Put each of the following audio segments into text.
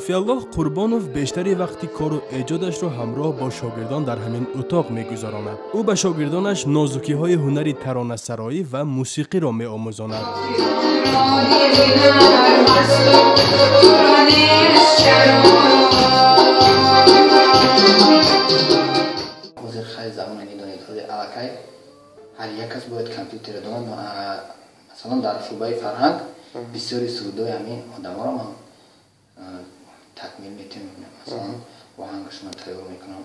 Сафиаллоҳ Қурбонов бештари вақти кору эҷодашро ҳамроҳ бо шогирдон дар ҳамин утоқ мегузаронад. Ӯ ба шогирдонаш нозукиҳои ҳунари таронасароӣ ва мусиқиро меомӯзонад. Ҳозир хеле замона медонед, ҳозир аллакай ҳар як кас бояд компютер донад. Масалан, дар шӯъбаи фарҳанг бисёри сурудҳои ҳамин одаморо ман такмил метиҳам. Масалан, оҳангашонро тайёр мекунам,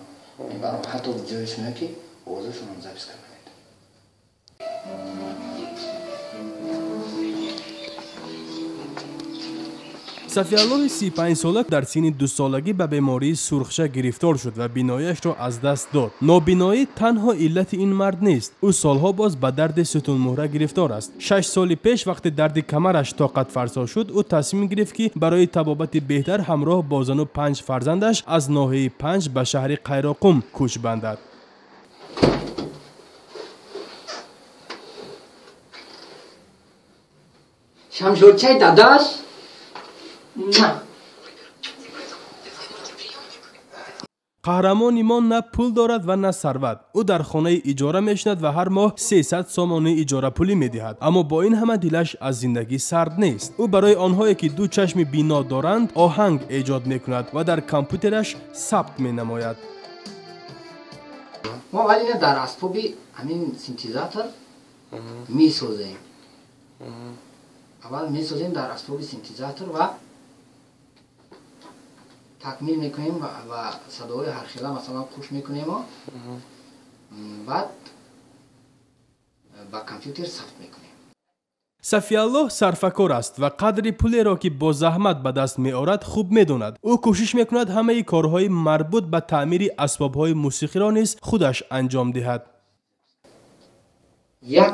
мебарам, ҳатто ҷояш меояд, ки овозашонро запис карда метавонам. Сафиаллоҳи 35-сола дар синни 2-солагӣ ба бемории сурхша гирифтор шуд ва бинояшро аз даст дод. Нобиноӣ танҳо иллати ин мард нест. Ӯ солҳо боз ба дарди сутунмуҳра гирифтор аст. 6 соли пеш вақте дарди камараш тоқатфарсо шуд, ӯ тасмим гирифт, ки барои табобати беҳтар ҳамроҳ бо зану 5 фарзандаш аз ноҳияи Панҷ ба шаҳри Қайроқум кӯч бандад. Шамшорчаи дадаш. Қаҳрамони мо на пул дорад ва на сарват. Ӯ дар хонаи иҷора мешинад ва ҳар моҳ 300 сомонии иҷорапулӣ медиҳад. Аммо бо ин ҳама дилаш аз зиндагӣ сард нест. Ӯ барои онҳое, ки ду чашми бино доранд, оҳанг эҷод мекунад ва дар компютераш сабт менамояд. Мо аввал ина дар асбоби ҳамин синтезатор месозем. Аввал месозем дар асбоби синтезатор ва такмил мекунем ва садоҳои ҳархела масалан қуш мекунем, баъд ба компютер сабт мекунем. Сафиаллоҳ сарфакор аст ва қадри пулеро, ки бо заҳмат ба даст меорад, хуб медонад. Ӯ кӯшиш мекунад ҳамаи корҳои марбут ба таъмири асбобҳои мусиқиро низ худаш анҷом диҳад. Як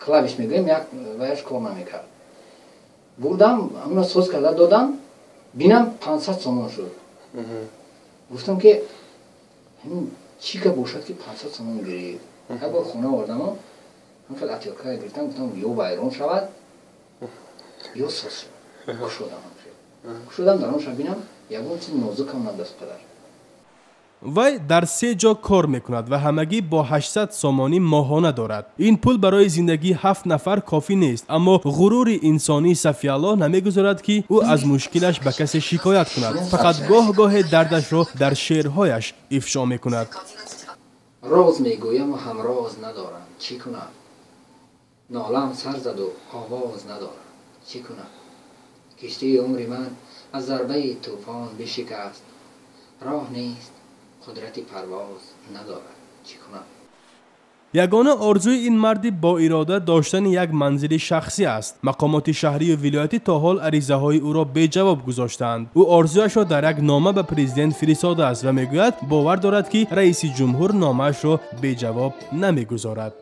клавиш мегӯем, як ваяш кор намекард. Бурдам, ҳамуна соз карда додам, бинам 500 сомон шуд. Гуфтам, ки чӣ ка бошад, ки 500 сомон гирифт. Як бор хона овардаму ҳамхел отвёртка гирифтам, гуфтам, ё вайрон шавад, ё соз шавад. Кушодам, кушодам, дар он шаб бинам ягон чиз нозукам надаст қадар. Вай дар се ҷо кор мекунад ва ҳамагӣ бо 800 сомонӣ моҳона дорад. Ин пул барои зиндагии 7 нафар кофӣ нест, аммо ғурури инсонии Сафиаллоҳ намегузорад, ки ӯ аз мушкилаш ба касе шикоят кунад. Фақат гоҳ-гоҳе дардашро дар шеърҳояш ифшо мекунад. Роз мегӯяму ҳамроз надорам, чӣ кунам? Нолам сар заду овоз надорам, чӣ кунам? Киштии умри ман аз зарбаи тӯфон бишикаст, роҳ нест, қудрати парвоз надорад, чӣ кунам? Ягона орзуи ин марди боирода доштани як манзили шахсӣ аст. Мақомоти шаҳрию вилоятӣ то ҳол аризаҳои ӯро беҷавоб гузоштаанд. Ӯ орзуяшро дар як нома ба президент фиристодааст ва мегӯяд, бовар дорад, ки раиси ҷумҳур номаашро беҷавоб намегузорад.